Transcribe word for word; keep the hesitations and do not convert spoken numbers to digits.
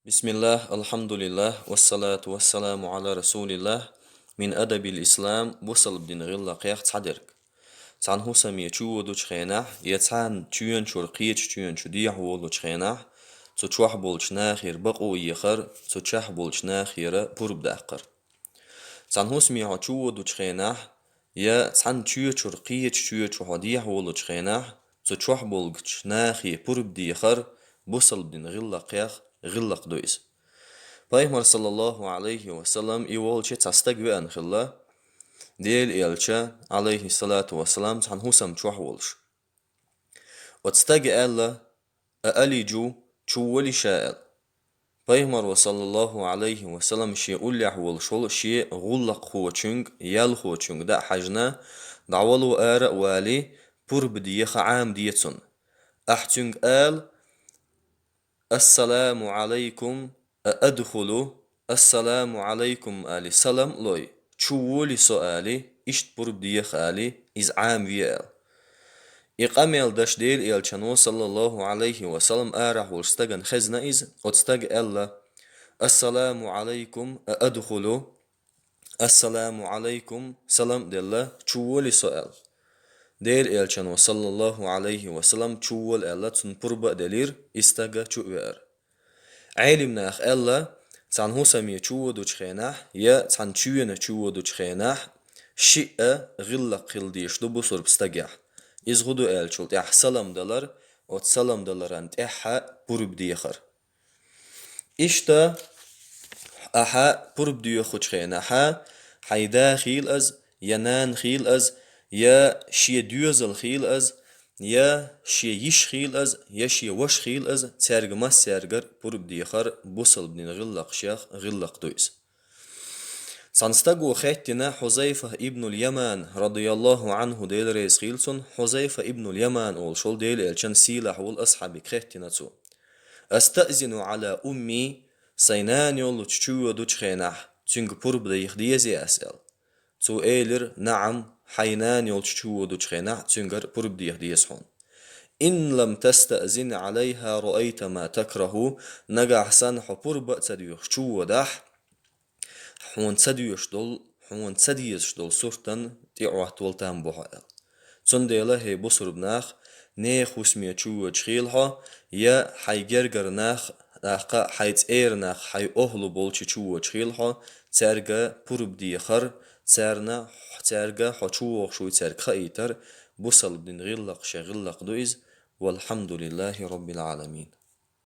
بسم الله، الحمد لله، والصلاة والسلام على رسول الله. من آداب الإسلام, бусалба дина гӀиллакхех цхьадерг. Цхьан хӀусаме чуводача хенахь, я цхьан чоьнчура кхечу чоьнчу дехьаволачу хенахь, цу чохь болчу нахера бакъо ехар, цу чохь болчу нахера пурба даккхар. Цхьан хӀусаме хьо чуводачу хенахь, я цхьан чоьчура кхечу чоьчу хьо дехьаволачу хенахь, цу чохь болчу нахе пурба дехар бусалба дина гӀиллакхех гӀиллакх ду иза. Пайхамар, саллаллаху Ӏалайхи ва саллам, и волчу цхьа стаг веана хилла, Делан Элча, Ӏалайхи салату ва салам, цхьан хӀусам чохь волуш. Оцу стага аьлла: «أألج, чувола ша», – аьлла. Пайхамар ва, саллаллаху Ӏалайхи ва саллам, шен уллехь волуш волу шен гӀуллакххочуьнга, ялхочуьнга дӀа а хьаьжна, дӀавало ара а валий, пурба деха Ӏамаде цунна. Ахь цуьнга ала: «Ассаламу Ӏалайкум, а адхулу, ассаламу Ӏалайкум», – али, салам а лой, «Чувола со», – али, иштта пурба деха, али, иза Ӏамаве, аьлла. И къамел деш Делан Элчано, саллаллаху Ӏалайхи ва саллам, арахь волчу стагана хезна иза, оцу стага аьлла: «Ассаламу Ӏалайкум, а адхулу, ассаламу Ӏалайкум», салам а делла, «Чувола со», – аьлла. Делан Элчано, саллаллаху Ӏалайхи ва саллам, «Чувола», – аьлла, цунна пурба а делира, и стага чу а веара. Ӏелим наха аьлла, цхьан хӀусаме чуводачу хенахь, я цхьан чоьна чуводачу хенахь, шиъ а гӀиллакх хила дезаш ду бусурба стагехь. Иза хӀун ду аьллачул тӀаьхьа салам далар, оцу салам даларан тӀаьхьа пурба дехар. Иштта, ахьа пурба доьхучу хенахьа, хьайн да хийла аза, я нана хийла аза, я шен доьзал хийла аза, я шен йиша хийла аза, я шен ваша хийла аза, цаьрга массаьргара пурба дехар бусалба дина гӀиллакхашех гӀиллакх ду иза. Цхьана стаго хаьттина Хьузайфа ибнуль Яман, радияллаху Ӏанху, Дела реза хийла цунна, Хьузайфа ибнуль Яман олуш волу Делан Элчан сийлахь волу асхьабиг хаьттина цо: «Астаъзину Ӏала умми, сайн нана йоллучу чуводучу хенахь, цуьнга пурба деха дезий ас?» – аьлла. Цо элира: «НаӀам, хьайн нана йолчу чуводучу хенахь, цуьнгара пурба деха деза хьуна». «Ин лам тастаъзин Ӏалайха раайта ма такраху, нагахь санна хьо пурба а ца доьхуш чуводахь, хьуна ца доьшуш долу, хьуна ца дезаш долу суртан тӀе Ӏоттавала там бу хьо», – аьлла. Цундела, хӀей бусурба нах, нехан хӀусаме чувочу хийла хьо, я хьайн гергара нах, тӀаккха хьайн цӀера нах, хьайн охӀла болчу чувочу хийла хьо, цаьрга пурба дехар, царна, цаьрга хьо чувогӀуш вуй цаьрга хаийтар бусалба дина гӀиллакхашех гӀиллакх ду иза. Валхьамдулиллахи Роббил Ӏаламин.